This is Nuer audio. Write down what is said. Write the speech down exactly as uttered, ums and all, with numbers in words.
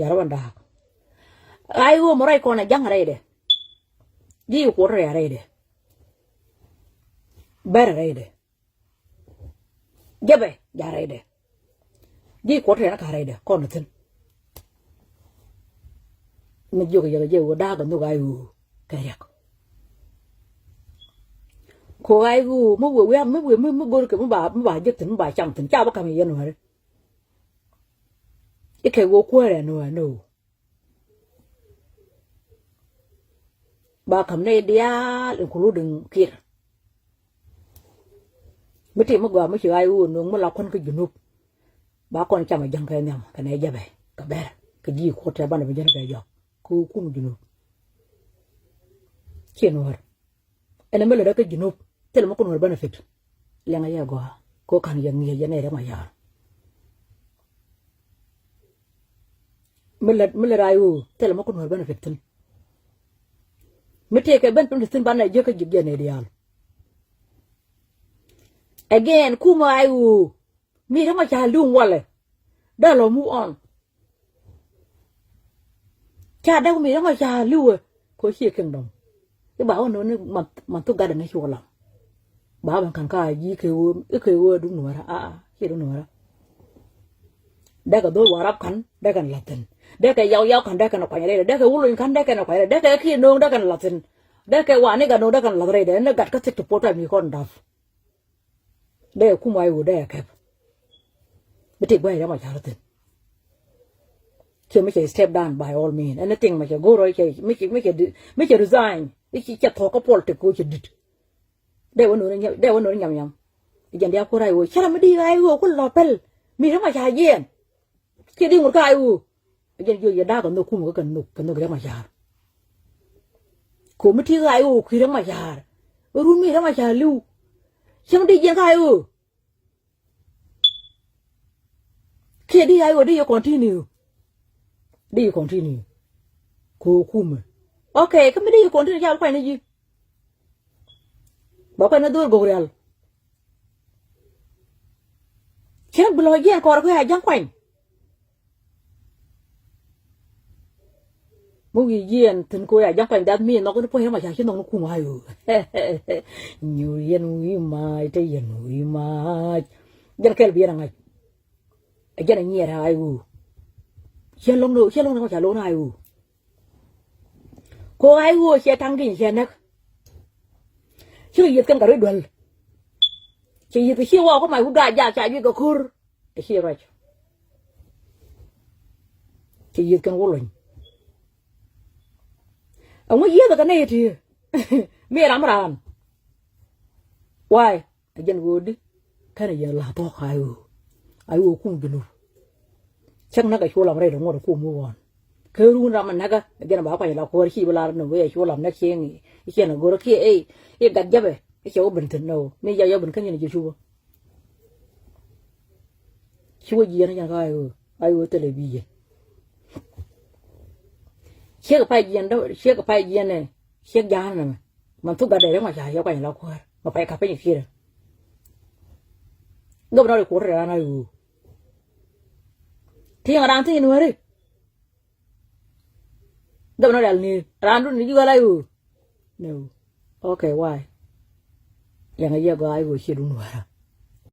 Yara wan da̱a̱k. Ay ɣöö mɔ rɛy kɔn a ja̱ŋ rɛydɛ. Ji̱ kuɔt rɛy a rɛydɛ. Bɛr a rɛydɛ. Jɛpɛ ja̱ rɛydɛ. Ji̱ kuɔt rɛy na ka rɛydɛ kɔn a thi̱n. Mi jiök yɛl a jɛ ɣöö da̱a̱k a nhök ay ɣöö kɛ riɛk. Ko ay ɣöö mi wëë wi̱i̱ mi wëë mi go̱r kɛ mi ba mi ba jek thi̱n mi ba cam thi̱n ca bä ka̱m yɛn wääri. I̱ kɛ ɣöö kuäärɛ ni wä ni wä. Ba ka̱m nɛy diaal including Kiir. Mi ti mi gɔaa mi ci ɣa̱c wä no̱o̱ŋ mi la kuän kä Junub. Ba kɔn cam a ja̱ŋ kɛ nhiam kɛ nɛy jɛpɛ kɛ bɛr kɛ ji̱ kuɔt tɛ banɛ bi jɛn kɛ jɔk. Kɛ ɣöö kum Junub. Ci nuɔ̱ɔ̱r. Ɛn mi lät rɛ kä Junub thilɛ mi kun wär benefit. Liɛŋɛ yɛ gɔaa ko ka̱n yɛ ŋi̱i̱c yɛ nɛy rɛ ma ya̱a̱r. Mi lät mi lät ay ɣöö thilɛ mi kun wär benefit thi̱n. Mi tëëkɛ ben pim ti thi̱n banɛ jiäk kä ji̱ giɛn nɛy diaal. Again kumɛ ay ɣöö mi rɛ ma ca li̱w walɛ. Dee lɔ move on. Ca dee wä mi rɛ ma ca li̱wɛ. Ko ciɛ kingdom. I̱ ba wä no̱ni man thuk gatdɛ ni ci wä lam. Ba wä ben ka̱n ka ji̱ kɛ wä i̱ kɛ wä duk nuɔ̱ɔ̱rä a a ciɛ duk nuɔ̱ɔ̱rä. Dee kɛ dhol warap ka̱n dee kɛn la̱th thi̱n. Dee kɛ yaw yaw ka̱n dee kɛn kuany rɛydɛ dee kɛ wä lony ka̱n dee kɛn kuany rɛydɛ dee kɛ kiɛ no̱o̱ŋ dee kɛn la̱th thi̱n. Dee kɛ wani gat no̱o̱ŋ dee kɛn la̱th rɛydɛ ni gat kä thik ti puɔt ta̱ mi kɔn da̱p. Dee kum ay wu dee kɛp. Mi ti guay rɛ ma car thin. Kiɛ mi cɛ step down by all means. Anything ma cɛ go̱r rɔ cɛ mi cɛ mi cɛ di mi cɛ resign. Mi cɛ cɛ thɔk kä politic ko cɛ dit. Dee wä nori nyam dee wä nori nyam nyam. Jɛn diak kur ay wu cɛ rɛ mi di ay wu ku lɔ pɛl. Mi rɛ ma car jiɛn. Kiɛ di ŋut kä ay wu. Jɛn jiök yɛ da̱a̱k kɛ nhök kumɛ kä kɛ nhök kɛ nhök Riɛk Macar. Ko̱mi ti ɣaay ɣöö kui̱ Riɛk Macar. Run mi Riɛk Macar li̱w. Cäŋ di jiɛn kä ɣaay ɣöö. Kiɛ di ɣaay ɣöö di yɛ continue. Di yɛ continue. Ko̱ kumɛ. Ok, kä mi di yɛ continue ca kuany ni ji̱. Ba kuany ni dho̱r gok rial. Cä bi lɔ jiɛn kɔr kuɛ a ja̱ŋ kuany. Mi wi̱i̱ jiɛn thi̱n kuɛ a ja̱ŋ kuany that mean nhɔk ni puɔ̱ny rɛm a ca ci nhɔk ni kum a yo̱o̱. Nyuur yɛn wi̱i̱ mac te yɛn wi̱i̱ mac. Jɛn kɛl bi yɛn a ŋa̱c. Ɛ jɛn a nyiɛɛr a ɣa̱c ɣöö. Ciɛ lo̱ŋ ni ɣöö ciɛ lo̱ŋ ni ɣöö ca lo̱ŋ ni ɣa̱c ɣöö. Ko ɣa̱c ɣöö ciɛ taŋ gi̱ny ciɛ näk. Cikɛ yieth kɛn kɛ rɔ̱ duäl. Cɛ yieth kɛ ciɛ wä kä mac wi̱i̱ ga̱a̱c jaak ca juëc kɛ ko̱r. Ɛ ciɛ ruac. Cɛ yieth kɛn wä lony. Ɛŋu yieth kɛ nɛy ti mi ram raan. Why? Ɛ jɛn ɣöö di kɛnɛ yɛn la thuɔ̱k a ɣöö a ɣöö kum Junub. Cäŋ näk ɛ cu lam rɛy ti ŋuɔ̱t kum mi ɣɔn. Kä run ram ɛ näkä ɛ jɛn ba kuany la kuäär ci bi lar ni wee ɛ cu lam näk cieŋ i̱ ciɛn ɛ go̱rä kiɛ ɛ i̱ gat jäpɛ i̱ cɛ wä ben thi̱n nɔ mi jɛ yɔ ben kä nyin ji̱ cupä. Ci wä jiɛn ɛ jɛn kä a ɣöö a ɣöö thilɛ bi jɛ. Ciek pay jiɛn dä ciek pay jiɛn ɛ ciek ja̱a̱n nɛmɛ. Man thuk gat dee rɛŋ ma ca yɛ kuany la kuäär ma pay kapiny kiɛrɛ. Gabnɔr i̱ kuɔt rɛ ran a ɣöö. Ti̱i̱ŋ ran thi̱i̱n wääri. Gabnɔr i̱ al ni ran dun ni ji̱ wala ɣöö. No. Okay, why? Yɛŋ a yɛ gɔaa i̱ ɣöö ciɛ dun wäära.